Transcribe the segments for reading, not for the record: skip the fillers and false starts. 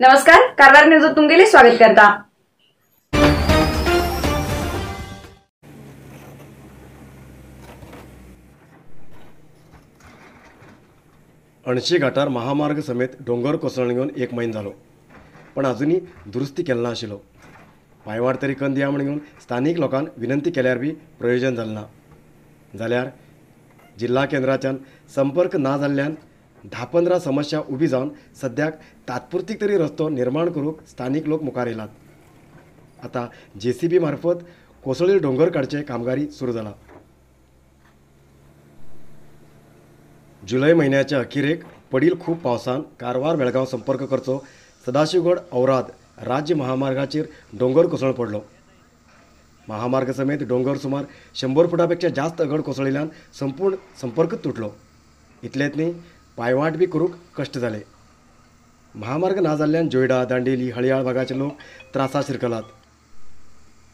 नमस्कार, कारवार न्यूज तुमगेले स्वागत करता। अणशी घाटार महामार्ग समेत डोंगर कोसळून घेवन एक म्हयनो जालो, पण अजुनूय दुरुस्ती केल्लो नाशिल्लो। पांयवाट तरी कन्न दिया म्हण घेवन स्थानीक लोकांक विनंती केल्यार बी प्रयोजन जालें ना। जाल्यार जिल्हा केंद्राच्यान संपर्क ना जाल्ल्यान 10-15 समस्या उबी जावन सद्याक तात्पुरती तरी रस्तो निर्माण करूंक स्थानीक लोक मुखार येयलात। आतां जेसीबी मार्फत कोसळील डोंगर काडचे कामगारी सुरू जाला। जुलय म्हयन्याच्या अखेरेक पडील खूब पावसान कारवार बेळगांव संपर्क करचो सदाशिवगड औराद राज्य महामार्गाचेर डोंगर कोसळ पडलो। महामार्ग समेत डोंगर सुमार 100 फुटापेक्षा जास्त अगड कोसळिल्ल्यान संपूर्ण संपर्क तुटलो। इतलेंच न्ही, पांयवाट बी करूंक कश्ट जाले। महामार्ग ना जाल्ल्यान जोयडा, दांडेली, हळयाळ भागाचे लोक त्रासा शिरकलात।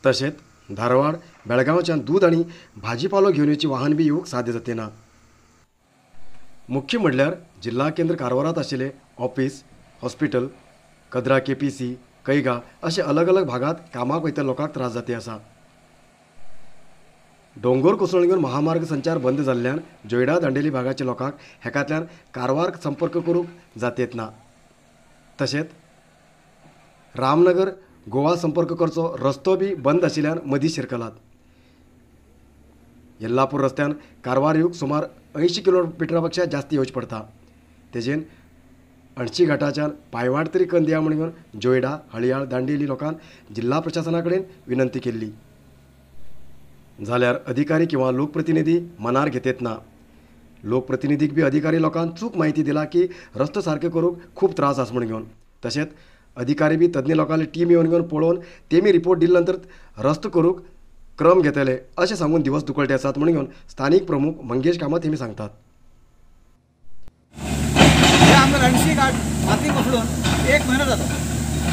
तशेंच धारवाड बेळगांवच्यान दूद आनी भाजीपालो घेवन येवची वाहन बी येवंक साध्य जाते ना। मुख्य म्हणल्यार जिल्हा केंद्र कारवारांत आशिल्ले ऑफिस, हॉस्पिटल, कदरा केपीसी, कैगा अशे अलग अलग भागांत कामाक वयता लोकांक त्रास जाते आसा। डोंगर कोसळून घेवन महामार्ग संचार बंद जाल्ल्यान जोयडा दांडेली भागाच्या लोकांक हेकांतल्यान कारवार संपर्क करूंक जातेत ना। तशेंच रामनगर गोवा संपर्क करचो रस्तो बी बंद आशिल्ल्यान मदीं शिरकलात। येल्लापूर रस्त्यान कारवार येवंक सुमार 80 किलोमिटरा पेक्षा जास्त येवचें पडटा। तेजेन अणशी घाटाच्यान पांयवाट तरी कन्न दिया म्हण घेवन जोयडा, हळयाळ, दांडेली लोकांक जिल्हा प्रशासना कडेन विनंती केल्ली। जाल्यार अधिकारी किंवा लोकप्रतिनिधी मनार घेतेत ना। लोकप्रतिनिधीक बी अधिकारी लोकांक चूक म्हायती दिला की रस्तो सारके करूंक खूब त्रास आसा म्हण घेवन। तशेंच अधिकारी बी तज्ञ लोकांली टीम येवन घेवन पळोवन तेमी रिपोर्ट दिले नंतर रस्तो करूंक क्रम घेतले अशें सांगून दिवस दुकळटे आसात म्हण घेवन स्थानीक प्रमुख मंगेश कामत हेमी सांगतात। अणशी घाट माती कोसळून एक म्हयनो जाता।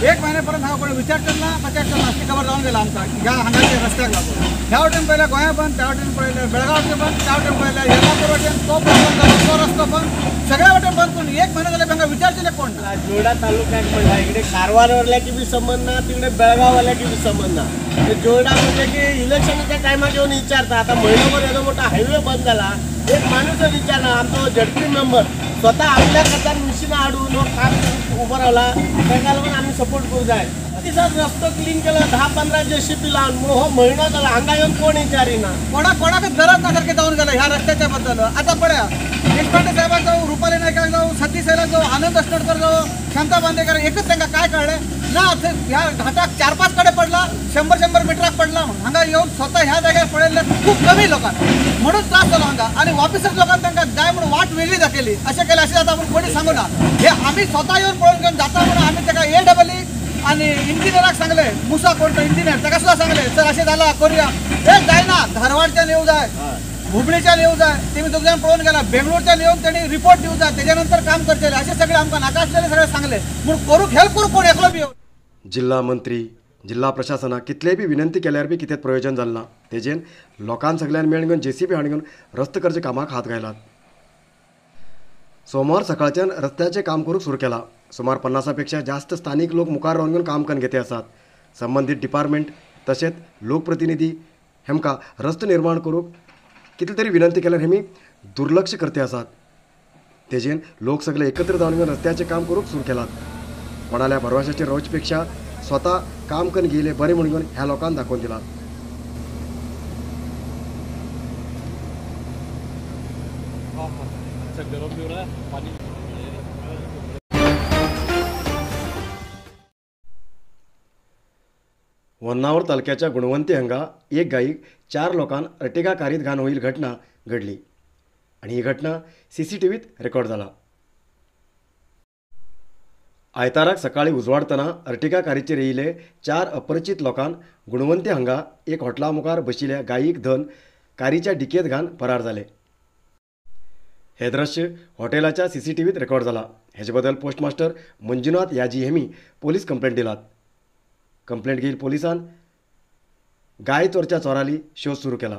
एक म्हयन्या हांगा कोण विचारचें ना, पचारचें ना, अशी खबर जावन गेला आमकां ह्या हांगाच्या रस्त्याक लागून। ह्या वटेन पळयल्यार गोंया बंद, त्या वटेन पळयल्यार बेळगांव वटेन बंद, त्या वटेन पळयल्यार येल्लापूर वटेन तो प्रॉब्लम जालो, तो रस्तो बंद, सगळ्या वटेन बंद करून एक म्हयनो जाल्यार तांकां विचारचें कोण ना। जोयडा तालुक्याक म्हणल्यार इकडे कारवारवाल्याकी बी संबंद ना, तिकडे बेळगांववाल्याकी बी संबंद ना। ते जोयडा म्हणजे की इलेक्शनाच्या टायमाक येवन विचारता। आतां म्हयनोभर येदो मोठो हायवे बंद जाला, एक माणूसच विचारना। आमचो झेडपी मेंबर स्वतः आपल्या खात्यान मशिनां हाडून हो काम उबो रावला, ताका लागून आमी सपोर्ट करूंक जाय। दिसाच रस्तो क्लीन केला 10-15 जेसीबी लावन, म्हणून हो म्हयनो जाला हांगा येवन कोण विचारिना। कोणाकच गरज ना सारकें जावन गेला ह्या रस्त्याच्या बद्दल। आतां पळया देशपांडे साहेबाक जावं, रुपाली नायकाक जावं, सतीश सैलाक जावं, आनंद अष्टोडकर जावं, शांता बांदेकर, एकच तांकां काय कळ्ळें ना, ह्या घाटाक 4-5 कडेन पडला, 100-100 मिटराक पडला। हांगा येवन स्वता ह्या जाग्यार पळयल्ले खूब कमी लोकांक, म्हणून त्रास जालो हांगा। आनी ऑफिसर लोकांक तांकां जाय म्हणून वाट वेगळी दाखयली, अशें केलें अशें जाता म्हणून कोणी सांगू ना। हे आमी स्वता येवन पळोवन घेवन जाता म्हणून आमी ताका AEE आनी इंजिनियराक सांगलें, मुसा कोण तो इंजिनियर, ताका सुद्दां सांगलें सर अशें जालां करुया। हे जायना, धारवाडच्यान येवं जाय, हुबळीच्यान येवं जाय, तेमी दोग जाण पळोवन गेला, बेंगलोरच्यान येवन तेणी रिपोर्ट दिवं जाय, तेच्या नंतर काम करचेलें, अशें सगळें आमकां नाका आसलेलें सगळें सांगलें। म्हूण करूंक हेल्प करूंक कोण एकलो बी येवन। जिल्हा मंत्री, जिल्हा प्रशासनाक कितलेय बी विनंती केल्यार बी कितें प्रयोजन जालें ना। तेजेन लोकांक सगळ्यान मेळून घेवन जेसीबी हाडून घेवन रस्तो करच्या कामाक हात घायलात। सोमवार सकाळच्यान रस्त्याचें काम करूंक सुरू केलां। सुमार 50 पेक्षा जास्त स्थानीक लोक मुखार रावन घेवन काम करून घेते आसात। संबंदीत डिपार्टमेंट तशेंच लोकप्रतिनिधी हेमकां रस्तो निर्माण करूंक कितले तरी विनंती केल्यार हेमी दुर्लक्ष करते आसात। तेजेन लोक सगळे एकत्र जावन घेवन रस्त्याचें काम करूंक सुरू केलात। कोणाल्या भरवशाचेर रावचे पेक्षा स्वता काम करून गेले बरें म्हणून घेवन ह्या लोकांक दाखोवन दिलां। होन्नावर तालुक्याच्या गुणवंती हांगा एक गायीक 4 लोकांक अर्टिगा कारीत घाण होईल घटना घडली आनी ही घटना सीसीटीव्हीत रेकॉर्ड जाला। आयताराक सकाळी उजवाडतना अर्टिगा कारीचेर येयले 4 अपरिचित लोकांक गुणवंती हांगा एक हॉटेला मुखार बशिल्ल्या गायीक धन कारीच्या डिकेत घाण फरार जाले। हे दृश्य हॉटेलाच्या सीसीटीव्हीत रेकॉर्ड जाला। हेजे बद्दल पोस्टमास्टर मंजुनाथ याजी हेमी पोलीस कंप्लेंट दिलात। कंप्लेंट घेईल पोलिसान गाय चोरच्या चोराली शोध सुरू केला।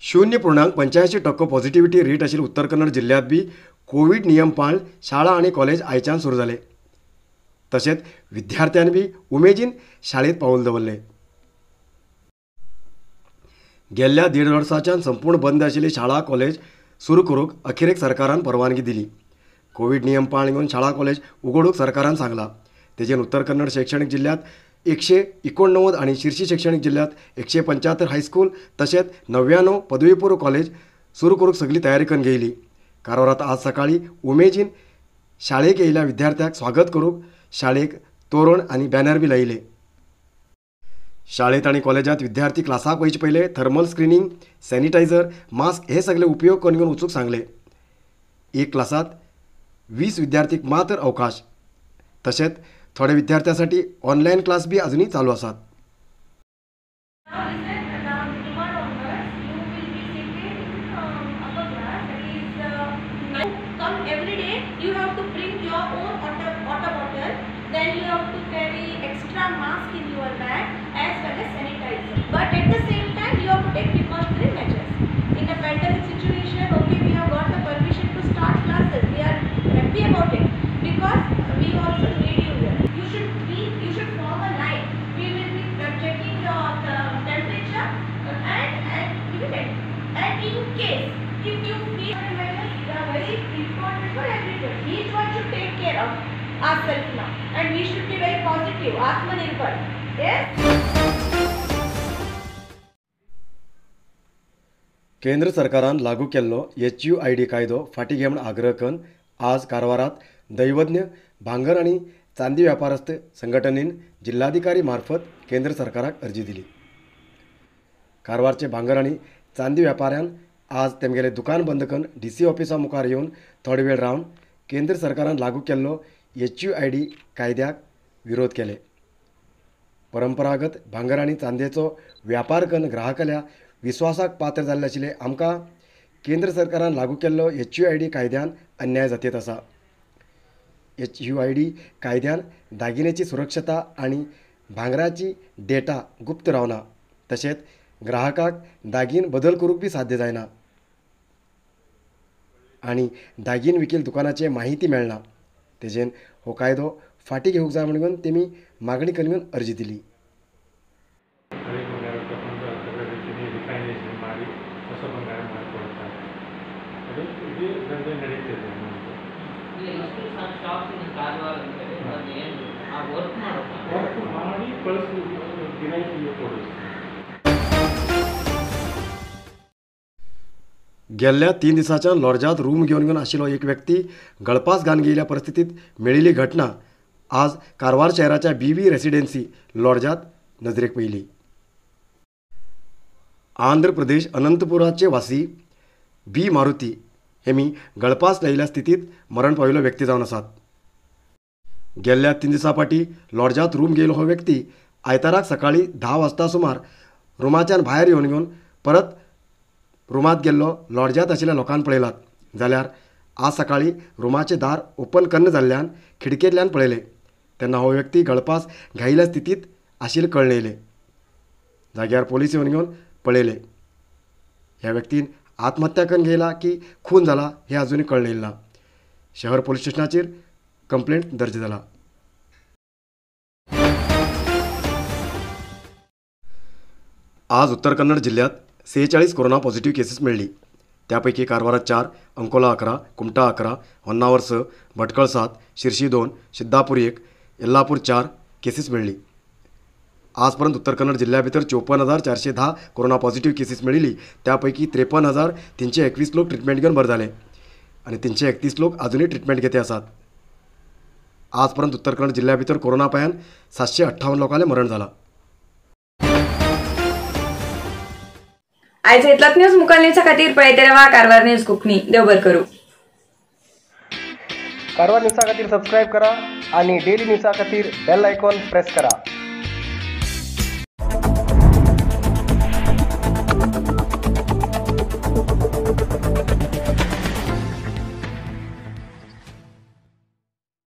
0.85% पॉझिटिव्हिटी रेट आशिल्ले उत्तर कन्नड जिल्ल्यांत बी कोवीड नियम पाळून शाळा आनी कॉलेज आयच्यान सुरू जाले. तशेंच विद्यार्थ्यांनी बी उमेदीन शाळेंत पावल दवरलें. गेल्ल्या 1.5 वर्साच्यान संपूर्ण बंद आशिल्ली शाळा कॉलेज सुरू करूंक अखेरेक सरकारान परवानगी दिली. कोवीड नियम पाळून घेवन शाळा कॉलेज उगडूंक सरकारान सांगलां. तेजेन उत्तर कन्नड शैक्षणिक जिल्ल्यांत 189 आनी शिर्शी शैक्षणिक जिल्ल्यांत 175 हायस्कूल तशेंच 99 पदवीपूर्व कॉलेज सुरू करूंक सगळी तयारी करून घेयली. कारवारांत आज सकाळीं उमेदीन शाळेक येयल्या विद्यार्थ्यांक स्वागत करूंक शाळेक तोरण आनी बॅनर बी लायले. शाळेंत आनी कॉलेजांत विद्यार्थी क्लासाक वयचे पयले थर्मल स्क्रिनींग, सॅनिटायझर, मास्क हे सगळे उपयोग करून घेवन वचूंक सांगले. एक क्लासांत 20 विद्यार्थीक मात्र अवकाश. तशेंच थोड्या विद्यार्थ्यांसाठी ऑनलायन क्लास बी अजूनही चालू आसात. Ourselves now, and we should be very positive, Atmanirbhar. Yes. केंद्र सरकारान लागू केल्लो HUID कायदो फाटीं घे म्हूण आग्रह करून आज कारवारांत दैवज्ञ भांगर आनी चांदी व्यापारस्थ संघटनेन जिल्हाधिकारी मार्फत केंद्र सरकाराक अर्जी दिली. कारवारचे भांगर आनी चांदी व्यापाऱ्यान आज तेमगेलें दुकान बंद करून DC ऑफिसा मुखार येवन थोडो वेळ रावन केंद्र सरकारान लागू केल्लो HUID कायद्याक विरोध केले. परंपरागत भांगर आनी चांदयेचो व्यापार करून ग्राहकाल्या विस्वासाक पात्र जाल्ले आशिल्ले आमकां केंद्र सरकारान लागू केल्लो HUID कायद्यान अन्याय जातीत आसा. HUID कायद्यान दागिन्याची सुरक्षता आनी भांगराची डेटा गुप्त रावना. तशेंच ग्राहकाक दागीन बदल करूंक बी साध्य जायना आनी दागीन विकील दुकानाचे माहिती मेळना. तेजेन हो कायदो फाटीं घेवंक जाय म्हणून तेमी मागणी करून अर्जी दिली. गेल्ल्या 3 दिसांच्यान लॉर्जांत रूम घेवन घेवन आशिल्लो एक व्यक्ती गळपास घालून गेल्ल्या परिस्थितीत मेळिल्ली घटना आज कारवार शहराच्या BV residency लॉर्जांत नजरेक पयली. आंध्र प्रदेश अनंतपुराचे वासी बी मारुती हे मी गळपास लायिल्ल्या स्थितीत मरण पाविल्लो व्यक्ती जावन आसात. गेल्ल्या 3 दिसां फाटीं लॉर्जांत रूम घेयलो हो व्यक्ती आयताराक सकाळीं 10 वाजता सुमार रुमाच्यान भायर येवन घेवन परत रुमांत गेल्लो लॉर्जांत आशिल्ल्या लोकांक पळयलात. जाल्यार आज सकाळीं रुमाचें दार ओपन कन्न जाल्ल्यान खिडकेंतल्यान पळयलें तेन्ना हो व्यक्ती गळपास घायिल्ल्या स्थितींत आशिल्लें कळ्ळें येयलें. जाग्यार पोलीस येवन घेवन पळयलें. ह्या व्यक्तीन आत्महत्या करून घेयला की खून जाला हें अजूनय कळ्ळें येयलें ना. शहर पोलीस स्टेशनाचेर कंप्लेंट दर्ज जाला. आज उत्तर कन्नड जिल्ह्यात 46 कोरोना पॉझिटिव्ह केसेस मेळ्ळी. त्यापैकी कारवारात 4, अंकोला 11, कुमटा 11, होन्नावर 6, भटकळ 7, शिर्शी 2, सिद्धापूर 1, येल्लापूर 4 केसेस मेळ्ळी. आजपर्यंत उत्तर कन्नड जिल्ह्याभितर 54,410 कोरोना पॉझिटिव्ह केसेस मेळिल्ली. त्यापैकी 53,321 लोक ट्रिटमेंट घेवन बरे जाले आनी 331 लोक अजूनय ट्रिटमेंट घेते आसात. आजपर्यंत उत्तर कन्नड जिल्ह्याभितर कोरोना पायान 758 लोकांले मरण झाला. आयज इतलोच न्यूज मुखार न्यूजा खातीर पळयत रावा कारवार न्यूज कोंकणी. देव बरें करूं. कारवार न्यूजा खातीर सबस्क्रायब करा आणि डेली न्यूजा खातीर बेल आयकॉन प्रेस करा.